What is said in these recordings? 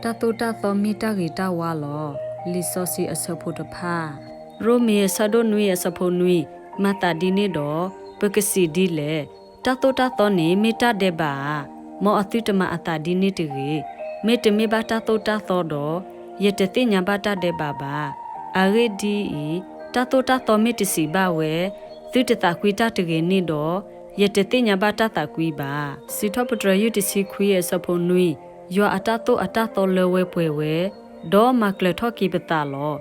တၢ်သိၣ်တၢ်သီမ့ၢ်တၢ်ဂ့ၤတၢ်ဝါလီၤ. လံာ်စီဆှံအဆၢဖိတဖၣ် ရိမ့ၤအဆၢဒိၣ်နွံအဆၢဖိနွံ, မၤသးဒ်န့ၣ်ဒီး, ပကစံးဒ်လဲၣ်. တၢ်သိၣ်တၢ်သီန့ၣ်မ့ၢ်တၢ်ဒဲးဘးဧါ. မ်အသုတမၤအသးဒ်န့ၣ်တဂ့ၤ. မ့တမ့ၢ်ဘၣ်တၢ်သိၣ်တၢ်သီဒီး, ယတသ့ၣ်ညါဘၣ်တၢ်ဒဲးဘးဘၣ်. အဂ့ၢ်ဒ်အံၤ, တၢ်သိၣ်တၢ်သီမ့ၢ်တစံးဘၣ်ဝဲ, သုတသးကွံတၢ်တဂ့ၤန့ၣ်ဒီး, ယတသ့ၣ်ညါဘၣ်တၢ်သးကွံဘၣ်. စံးထီၣ်ပတြၢၤယုၢ်တဆံခွံအဆၢဖိနွံ, ယွၤအတၢ်သိၣ်အတၢ်သီလၢဝဲပှဲၤဝဲ, ဒီးမၤကျၢၤထီၣ်က့ၤပသးလီၤ.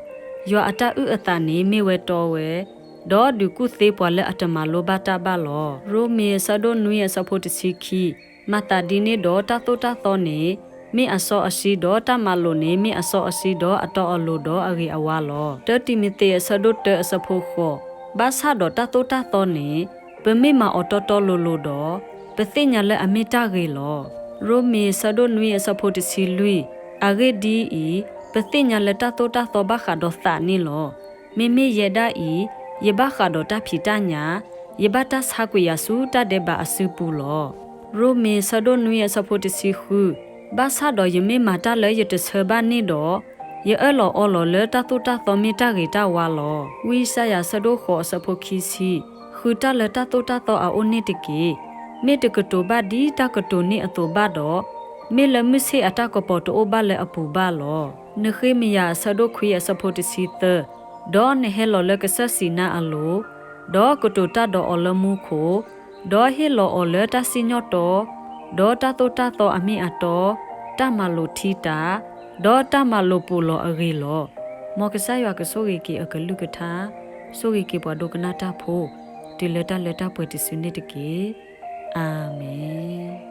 ယွၤအတၢ်အုၣ်အသးန့ၣ်မ့ၢ်ဝဲတီဝဲ, ဒီးဒုးကူၣ်သ့ပှၤလၢအတမၤလိဘၣ်တၢ်ဘၣ်လီၤ. ရိမ့ၤအဆၢဒိၣ်နွံအဆၢဖိတဆံခံ, မၤသးဒ်န့ၣ်ဒီးတၢ်သိၣ်တၢ်သီန့ၣ် မ့ၢ်အစီအဆှံဒီးတၢ်မၤလိာ်န့ၣ် မ့ၢ်အစီအဆှံဒီးအတီအလိၤဒီးအဂ့ၤအဝါလီၤ. တၢတံၤမသ့းအဆၢဒိၣ်တၢအဆၢဖိဃိး, ဘၣ်ဆၣ်ဒီးတၢ်သိၣ်တၢ်သီန့ၣ် ပမ့ၢ်မၤအီၤတီတီလိၤလိၤဒီး, ပသ့ၣ်ညါလၢအမ့ၢ်တၢ်ဂ့ၤလီၤ. ရိမ့ၤအဆၢဒိၣ်နွံအဆၢဖိတဆံလွံၢ်, အဂ့ၢ်ဒ်အံၤ, ပသ့ၣ်ညါလၢတၢ်သိၣ်တၢ်သီဘၣ်ဃးဒီးသးန့ၣ်လီၤ. မ့မ့ၢ်ယဲဒၣ်အံၤ, ယဘၣ်ဃးဒီးတၢ်ဖံးတၢ်ညၣ်, ယဘၣ်တၢ်ဆါကွံာ်ယၤဆူတၢ်ဒဲးဘးအစုပူၤလီၤ. ရိမ့ၤဆၢဒိၣ်နွံအဆၢဖိတဆံဃု, ဘၣ်ဆၣ်ဒီးယမ့ၢ်မၤတၢ်လၢယတဆၢဘၣ်န့ၣ်ဒီး, ယအၢၣ်လီၤအီလီၤလၢတၢ်သိၣ်တၢ်သီမ့ၢ်တၢ်ဂ့ၤတၢ်ဝါလီၤ. ဝံယၡါယၤဆၢဒိၣ်ဃိးအဆၢဖိခံဆံ, ဃုတၢ်လၢတၢ်သိၣ်တၢ်သီအအိၣ်န့ၣ်တက့ၢ်. မ့ၢ်တကတိၤဘၣ်ဒ်တၢ်ကတိၤန့ၣ်အသိးဘၣ်ဒီး, မ့ၢ်လၢမုၢ်ဆ့ၣ်အတၢ်ကပီၤတအိၣ်ဘၣ်လၢအပူၤဘၣ်လီၤ. နဃ့မယၤအဆၢဒိၣ်ခွံအဆၢဖိတဆံသၢ, ဒီးနဟဲလီၤလၢကစၢၢ်စံၤနါအလိၤ, ဒီးကတိၤတၢ်ဒီးအီၤလၢမူခိၣ်, ဒီးဟ့ၣ်လီၤအီၤလၢတၢ်စံၣ်ညီၣ်တီ, ဒီးတၢ်သိၣ်တၢ်သီအမ့ၢ်အတီ, တၢ်မၤလိာ်ထံတၢ်, ဒီးတၢ်မၤလိာ်ပူၤလီၤအဂ့ၤလီၤ. မ်ကစၢ်ယွၤကဆိၣ်ဂ့ၤက့ၤအကလုၢ်ကထါ, ဆိၣ်ဂ့ၤက့ၤပှၤဒိကနၣ်တၢ်ဖိ, တုၤလၢတၢ်လၢတၢ်ပှဲၤတစုန့ၣ်တက့ၢ်. အၤမ့ၣ်.